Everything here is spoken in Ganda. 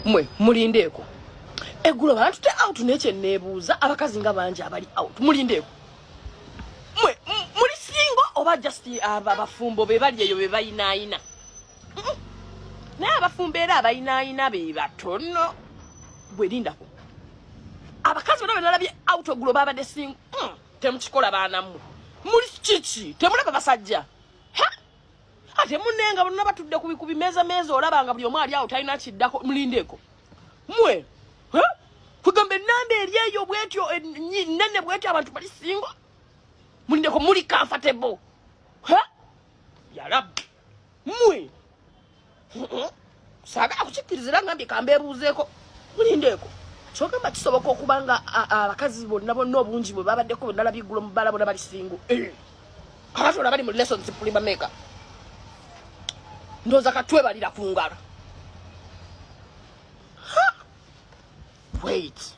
Mwe mulindeeko, eggulo bantute out, naye kyenneebuuza, abakazi nga bangi abali out. Mulindeeko, mwe muli single oba just abafumbo be bali eyo be bayinaayina? Naye abafumbo era abayinaayina be batono. Bwerindako, abakazi bonna benalabye out eggulo babadde single. Temukikola, baanammwe. Muli kiki? Temulaba basajja? Ate munenga bonna batudde ku bimeeza meeza, olaba nga buli omu ali awo talina kiddako. Mulindeeko mwe, kugamba enamba eri eyo bwetyo nene bwetyo, abantu bali single. Mulindeko, muli comfortable? Yalabbi, mwe saagala kukikkiriza era ngambye kambeebuuzeeko. Mulindeeko, kyogamba kisoboka okuba nga abakazi bonna bonna obungi bwe babaddeko bonnalabye eggulo mu bbala bonna bali single? Eh. Abatola bali mu relationship bameka? Ndowooza katwebalira ku ngalo. Wait.